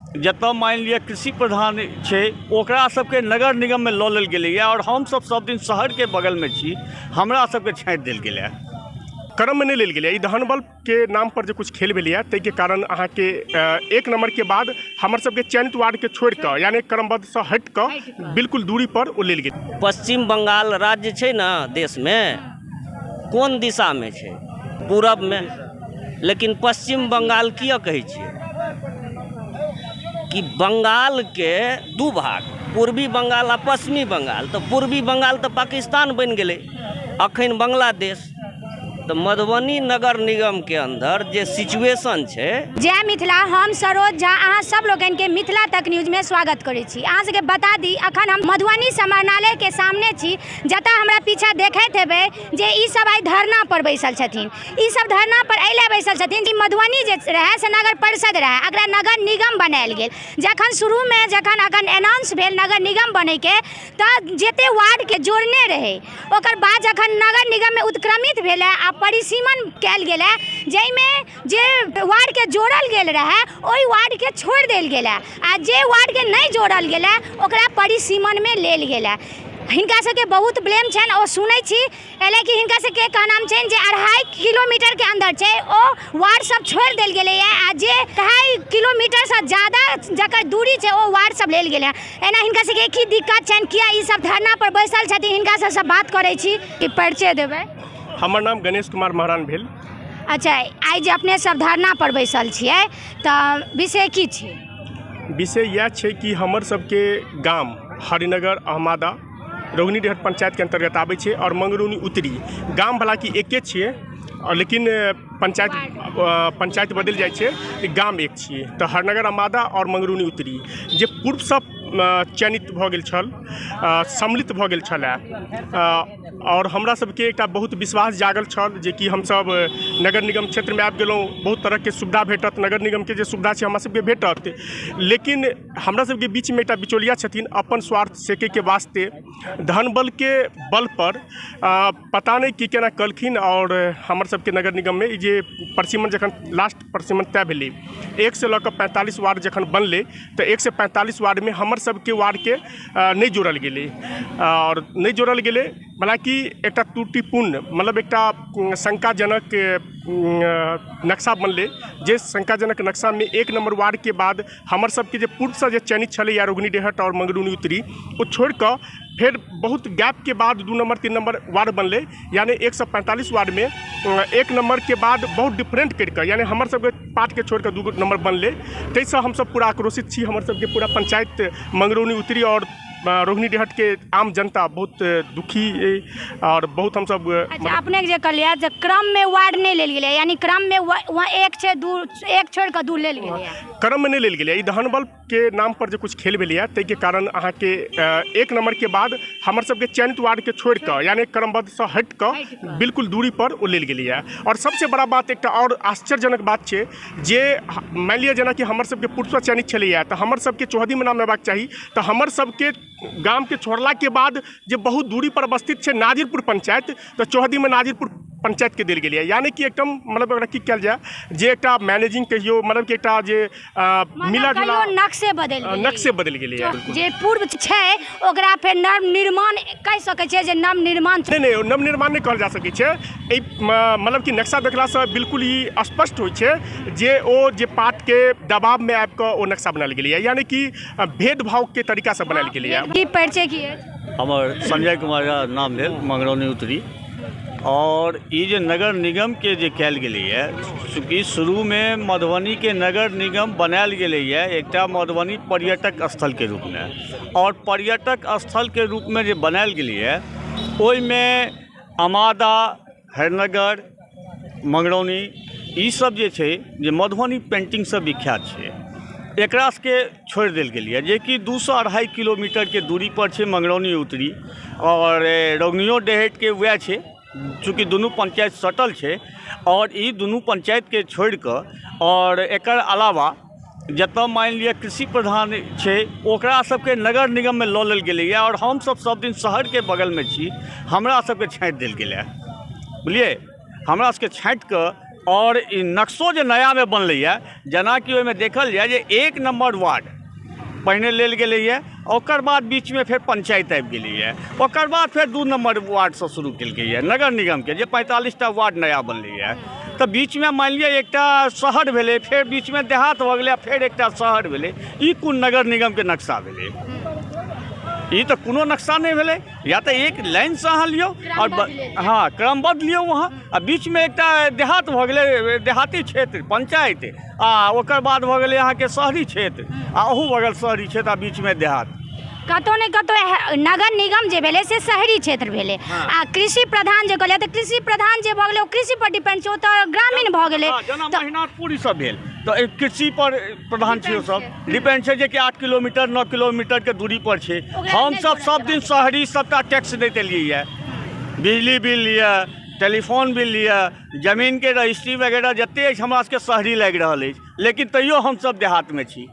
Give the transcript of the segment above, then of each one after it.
जतऽ मानि लिअ कृषि प्रधान छै, ओकरा सबके नगर निगममे लऽ लेल गेलैए आओर हमसब सब दिन शहरके बगलमे छी, हमरा सबके छाँटि देल गेलैए। क्रममे नहि लेल गेलैए। ई धन बलके नामपर जे किछु खेल भेलैए, ताहिके कारण अहाँके एक नम्बरके बाद हमर सबके चयनित वार्डके छोड़िकऽ, यानि क्रमबद्धसँ हटिकऽ बिल्कुल दूरीपर ओ लेल गेल। पश्चिम बंगाल राज्य छै ने देशमे, कोन दिशामे छै? पूरबमे। लेकिन पश्चिम बंगाल किए कहै छियै? कि बंगालके दू भाग, पूर्वी बंगाल आ पश्चिमी बंगाल। तऽ पूर्वी बंगाल तऽ पाकिस्तान बनि गेलै, अखन बांग्लादेश। तऽ मधुबनी नगर निगमके अन्दर जे सिचुएशन छै। जय मिथिला, हम सरोज झा अहाँ सब लोगन के मिथिला तक न्यूज में स्वागत करै छी। अहाँ सबके बता दी, अखन हम मधुबनी समाहरणालय के सामने छी, जतऽ हमरा पीछा देखैत हेबै जे ई सब आइ धरना पर बैसल छथिन। ई सब धरना पर एहि लए बैसल छथिन कि मधुबनी जे रहए से नगर परिषद रहए, एकरा नगर निगम बनायल गेल। जखन शुरूमे जखन अखन एनाउंस भेल नगर निगम बनैके, तऽ जते वार्डके जोड़ने रहै, ओकर बाद जखन नगर निगममे उत्क्रमित भेलै आ परिसीमन कयल गेलै, जाहिमे जे वार्डके जोड़ल गेल रहए ओहि वार्डके छोड़ि देल गेलै आ जे वार्डके नहि जोड़ल गेलै ओकरा परिसीमनमे लेल गेलै। हिनका सबके बहुत ब्लेम छनि। ओ सुनै छी एहि कि हिनका सबके कहनाम छनि जे 2.5 किलोमीटरके अन्दर छै ओ वार्ड सब छोड़ि देल गेलैए आ जे 2.5 किलोमीटरसँ ज्यादा जकर दूरी छै ओ वार्ड सब लेल गेलै। एना हिनका सबके की दिक्कत छनि, किया ई सब धरना पर बैसल छथिन, हिनका सबसँ बात करै छी। कि परिचय देबै? हमर नाम गणेश कुमार महारान भेल। अच्छा, आइ जे अपने सब धरना पर बैसल छियै तऽ विषय की छै? विषय इएह छै कि हमर सबके गाम हरिनगर अहमदा रोहिणी डेहट पञ्चायतके अन्तर्गत आबै छै आओर मंगरौनी उत्तरी गाम हालाँकि एके छियै, आओर लेकिन पञ्चायत पञ्चायत बदलि जाइ छै, गाम एक छियै। तऽ हरनगर अमादा आओर मंगरौनी उत्तरी जे पूर्वसँ चयनित भऽ गेल छल, सम्मिलित भऽ गेल छलए, आओर हमरा सबके एकटा बहुत विश्वास जागल छल जेकि हमसब नगर निगम क्षेत्रमे आबि गेलहुँ, बहुत तरहके सुविधा भेटत, नगर निगमके जे सुविधा छै हमरा सबके भेटत। लेकिन हमरा सबके बीचमे एकटा बिचौलिया छथिन, अपन स्वार्थ सेकैके वास्ते धन बलके बलपर पता नहि की केना केलखिन आओर हमर सबके नगर निगममे ई जे परिसीमन जखन लास्ट परिसीमन तय भेलै, 1 से लऽ कऽ 45 वार्ड जखन बनलै, तऽ 1 से 45 वार्डमे हमर सबके वार्डके नहि जोड़ल गेलै आओर नहि जोड़ल गेलै। हालाँकि एकटा त्रुटिपूर्ण, मतलब एकटा शङ्काजनक नक्शा बनलै, जे शङ्काजनक नक्शामे 1 नम्बर वार्डके बाद हमर सबके जे पूर्वसँ जे चयनित छलैए रोहिणी डेहट आओर मंगरौनी उत्तरी, ओ छोड़िकऽ फेर बहुत गैपके बाद 2 नम्बर 3 नम्बर वार्ड बनलै। यानि 145 वार्डमे 1 नम्बरके बाद बहुत डिफरेंट करिकऽ, यानि हमर सबके पार्टके छोड़िकऽ 2 नम्बर बनलै। ताहिसँ हमसब पूरा आक्रोशित छी। हमर सबके पूरा पञ्चायत मंगरौनी उत्तरी आओर रोहिणी डेहटके आम जनता बहुत दुखी अइ आओर बहुत हमसब। अच्छा, अपनेके जे कहलियै जे क्रममे वार्ड नहि लेल गेलै, यानी क्रममे एक छै दू, एक छोड़ि कऽ दू लेल गेलैए। क्रममे नहि लेल गेलैए। ई धन बलके नामपर जे किछु खेल भेलैए, ताहिके कारण अहाँके 1 नम्बरके बाद हमर सबके चयनित वार्डके छोड़िकऽ, यानि क्रमबद्धसँ हटिकऽ बिल्कुल दूरीपर ओ लेल गेलैए। आओर सबसँ बड़ा बात, एकटा आओर आश्चर्यजनक बात छै जे मानि लिअ जेनाकि हमर सबके पूर्वसँ चयनित छलैए, तऽ हमर सबके चौहद्दीमे नाम अयबाक चाही, तऽ हमर सबके गामके छोड़लाके बाद जे बहुत दूरीपर अवस्थित छै नाजिरपुर पञ्चायत, तऽ चौहद्दीमे नाजिरपुर पञ्चायतके देल गेलैए। यानि कि एकदम मतलब ओकरा की कयल जाय जे एकटा मैनेजिंग कहियौ, मतलब कि एकटा जे मिला जुला नक्शे बदलि गेलै। नक्शे बदलि गेलैए। जे पूर्व छै ओकरा फेर नव निर्माण कहि सकै छियै जे नव निर्माण? नहि नहि, नव निर्माण नहि कहल जा सकै छै। एहि मतलब कि नक्शा देखलासँ बिल्कुल ई स्पष्ट होइ छै जे ओ जे पार्टके दबावमे आबि कऽ ओ नक्शा बनायल गेलैए, यानि कि भेदभावके तरीकासँ बनायल गेलैए। की परिचय की अछि? हमर संजय कुमार झा नाम भेल, मंगरौनी उत्तरी। आओर ई जे नगर निगमके जे कयल गेलैए, चूँकि शुरूमे मधुबनीके नगर निगम बनायल गेलैए एकटा मधुबनी पर्यटक स्थलके रूपमे, आओर पर्यटक स्थलके रूपमे जे बनायल गेलैए ओहिमे अमादा, हरिनगर, मंगरौनी ई सब जे छै, जे मधुबनी पेन्टिंगसँ विख्यात छै, एकरा सबके छोड़ि देल गेलैए, जेकि 2 से 2.5 किलोमीटरके दूरी पर छै मंगरौनी उत्तरी आओर रौनियो डेहटके वएह छै। चूँकि दुनू पञ्चायत सटल छै आओर ई दुनू पञ्चायतके छोड़िकऽ आओर एकर अलावा जतऽ मानि लिअ कृषि प्रधान छै, ओकरा सबके नगर निगममे लऽ लेल गेलैए आओर हमसब सब दिन शहरके बगलमे छी, हमरा सबके छाँटि देल गेलैए। बुझलियै? हमरा सबके छाँटिकऽ आओर ई नक्शो जे नयामे बनलैए, जेनाकि ओहिमे देखल जाय जे 1 नम्बर वार्ड पहिने लेल गेलैए, ओकर बाद बीचमे फेर पंचायत आबि गेलैए, ओकर बाद फेर 2 नम्बर वार्डसँ शुरू केलकैए नगर निगमके, जे 45टा वार्ड नया बनलैए। तऽ बीचमे मानि लिअ एकटा शहर भेलै, फेर बीचमे देहात भऽ गेलै, फेर एकटा शहर भेलै। ई कोन नगर निगमके नक्शा भेलै? ई तऽ कोनो नक्शा नहि भेलै। या तऽ एक लाइनसँ अहाँ लियौ आओर हँ क्रमबद्ध लियौ अहाँ, आ बीचमे एकटा देहात भऽ गेलै, देहाती क्षेत्र पंचायत, आ ओकर बाद भऽ गेलै अहाँके शहरी क्षेत्र, आ ओहू बगल शहरी क्षेत्र, आ बीचमे देहात। कतौ ने कतौ नगर निगम जे भेलै से शहरी क्षेत्र भेलै, आ कृषि प्रधान जे कहलियै तऽ कृषि प्रधान जे भऽ गेलै ओ कृषि पर डिपेंड छै, ओ तऽ ग्रामीण भऽ गेलै। जेना महिनाथपुर ई सब भेल तऽ कृषि पर प्रधान छै, ओ सब डिपेंड छै, जेकि 8 किलोमीटर 9 किलोमीटरके दूरी पर छै। हमसब सब दिन शहरी सबटा टैक्स दैत एलियै, बिजली बिल लिअ, टेलीफोन बिल लिअ, जमीनके रजिस्ट्री वगैरह जते अछि हमरा सबके शहरी लागि रहल अछि, लेकिन तैयो हमसब देहातमे छी।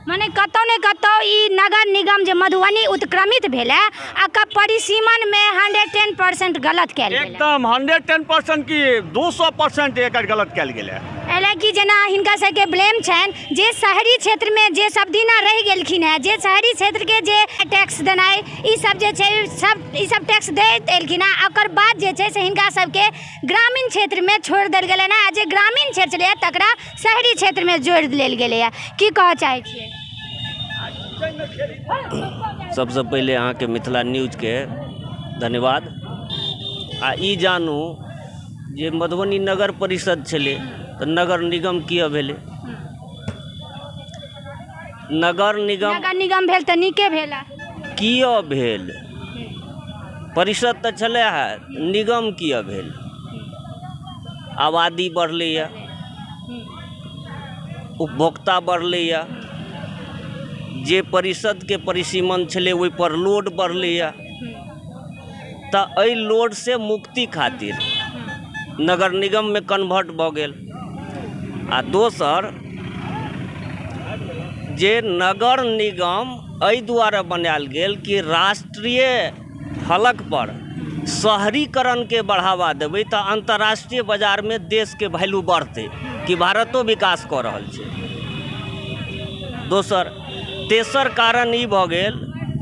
मने कतौ ने कतौ ई नगर निगम जे मधुबनी उत्क्रमित भेलै आ परिसीमनमे 110% गलत कयल गेलै। एकदम 110% की 200% एकर गलत कयल गेलै। हालाँकि जेना हिनका सबके ब्लेम छनि जे शहरी क्षेत्रमे जे सब दिना रहि गेलखिन हेँ, जे शहरी क्षेत्रके जे टैक्स देनाइ ई सब जे छै सब ई सब टैक्स दैत एलखिन हेँ, ओकर बाद जे छै से हिनका सबके ग्रामीण क्षेत्रमे छोड़ि देल गेलनि हेँ, आ जे ग्रामीण क्षेत्र छलैए तकरा शहरी क्षेत्रमे जोड़ि लेल गेलैए। की कहऽ चाहै छियै? सबसँ पहिले अहाँके मिथिला न्यूजके धन्यवाद। आ ई जानू जे मधुबनी नगर परिषद छलै तऽ नगर निगम किया भेलै? नगर निगम नगर निगम भेल तऽ नीके भेल। किया भेल? परिषद तऽ छलै है, निगम किया भेल? आबादी बढ़लैए, उपभोक्ता बढ़लैए, जे परिषदके परिसीमन छलै ओहिपर लोड बढ़लैए, तऽ एहि लोडसँ मुक्ति खातिर नगर निगममे कन्वर्ट भऽ गेल। आ दोसर जे नगर निगम एहि दुआरे बनायल गेल कि राष्ट्रीय फलकपर शहरीकरणके बढ़ावा देबै तऽ अन्तर्राष्ट्रीय बाजारमे देशके वैल्यू बढ़तै कि भारतो विकास कऽ रहल छै। दोसर तेसर कारण ई भऽ गेल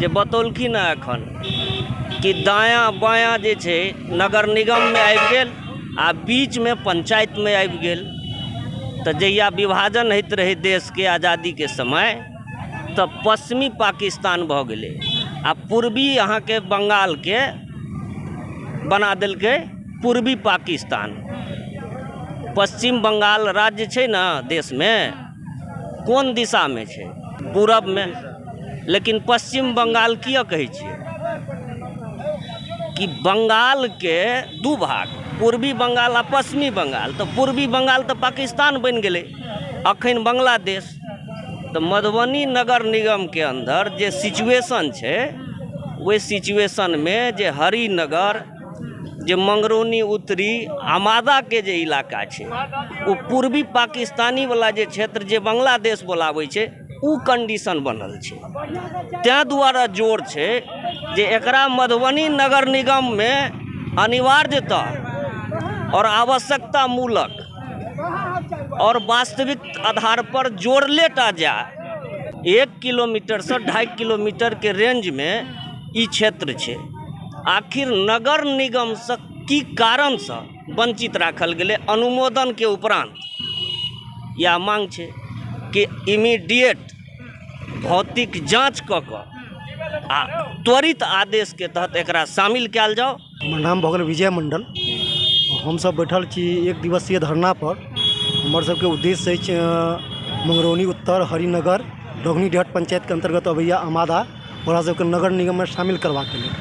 जे बतौलखिन हँ एखन कि दायाँ बायाँ जे छै नगर निगममे आबि गेल आ बीचमे पंचायतमे आबि गेल। तऽ जहिया विभाजन होइत रहै देशके आजादीके समय तऽ पश्चिमी पाकिस्तान भऽ गेलै आ पूर्वी अहाँके बंगालके बना देलकै पूर्वी पाकिस्तान। पश्चिम बंगाल राज्य छै ने देशमे, कोन दिशामे छै? पूरबमे। लेकिन पश्चिम बंगाल किया कहै छियै? कि बंगालके दू भाग, पूर्वी बंगाल आ पश्चिमी बंगाल। तऽ पूर्वी बंगाल तऽ पाकिस्तान बनि गेलै, अखन बांग्लादेश। तऽ मधुबनी नगर निगमके अन्दर जे सिचुएशन छै ओहि सिचुएशनमे जे हरिनगर, जे मंगरौनी उत्तरी अमादाके जे इलाका छै ओ पूर्वी पाकिस्तानीवला जे क्षेत्र जे बांग्लादेश बोलाबै छै ओ कंडीशन बनल छै। ताहि दुआरे जोर छै जे एकरा मधुबनी नगर निगममे अनिवार्यतः और आवश्यकता मूलक और वास्तविक आधार पर जोड़ले टा जाय। 1 किलोमीटरसँ 2.5 किलोमीटरके रेंजमे ई क्षेत्र छै। आखिर नगर निगमसँ की कारणसँ वंचित राखल गेलै अनुमोदनके उपरांत? यह मांग छै कि इमीडिएट भौतिक जांच कऽ कऽ आ त्वरित आदेशके तहत एकरा शामिल कयल जाओ। हमर नाम भऽ गेल विजय मंडल। हमसब बैठल छी एक दिवसीय धरना पर। हमर सबके उद्देश्य अछि मंगरौनी उत्तर हरिनगर रघुनी डेहट पंचायतके अन्तर्गत अबैया अमादा, ओकरा सबके नगर निगममे शामिल करबाके लेल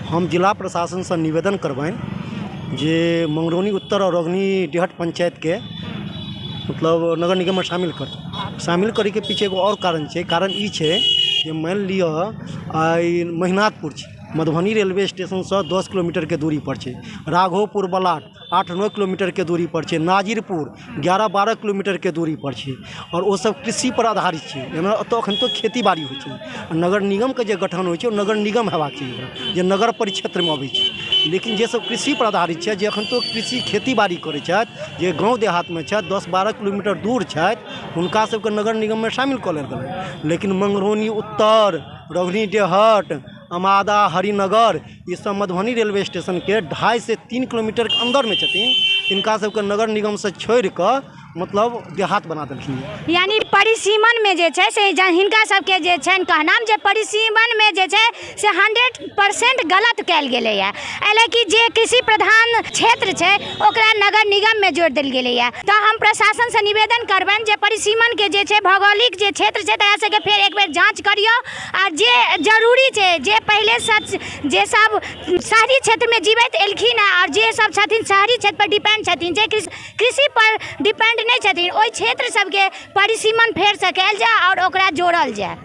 हम जिला प्रशासनसँ निवेदन करबनि जे मंगरौनी उत्तर आओर रघुनी डेहट पंचायतके मतलब नगर निगममे शामिल करतै। शामिल करैके पीछे एगो आओर कारण छै। कारण ई छै जे मानि लिअ आइ महिनाथपुर छै, मधुबनी रेलवे स्टेशनसँ 10 किलोमीटरके दूरी पर छै। राघोपुर बलाट 8-9 किलोमीटरके दूरी पर छै, नाजिरपुर 11-12 किलोमीटरके दूरी पर छै आओर ओसभ कृषि पर आधारित छै। एना ओतऽ एखन तक खेती बाड़ी होइ छै। नगर निगमके जे गठन होइ छै ओ नगर निगम हेबाक चाही ओकरा, जे नगर परिक्षेत्रमे अबै छै। लेकिन जे सब कृषि पर आधारित छै, जे एखन तक कृषि खेती बाड़ी करै छथि, जे गाँव देहातमे छथि, 10-12 किलोमीटर दूर छथि, हुनका सबके नगर निगममे शामिल कऽ लेल गेलै। लेकिन मंगरौनी उत्तर, रघुनी डेहट, अमादा, हरिनगर, ई सब मधुबनी रेलवे स्टेशनके 2.5 से 3 किलोमीटरके अन्दरमे छथिन, तिनका सबके नगर निगमसँ छोड़िकऽ मतलब देहात बना देलखिन। यानी परिसीमनमे जे छै से हिनका सबके जे छनि कहनाम जे परिसीमनमे जे छै से 100% गलत कयल गेलैए, एहि लए कि जे कृषि प्रधान क्षेत्र छै ओकरा नगर निगममे जोड़ि देल गेलैए। तऽ हम प्रशासनसँ निवेदन करबनि जे परिसीमनके जे छै भौगोलिक जे क्षेत्र छै तकरा सबके फेर एक बेर जाँच करियौ आ जे जरूरी छै जे पहिलेसँ जे सब शहरी क्षेत्रमे जीबैत एलखिन हेँ आओर जे सब छथिन शहरी क्षेत्रपर डिपेंड छथिन, जे कृषि पर डिपेंड नहि छथिन, ओहि क्षेत्र सबके परिसीमन फेरसँ कयल जाय आओर ओकरा जोड़ल जाय।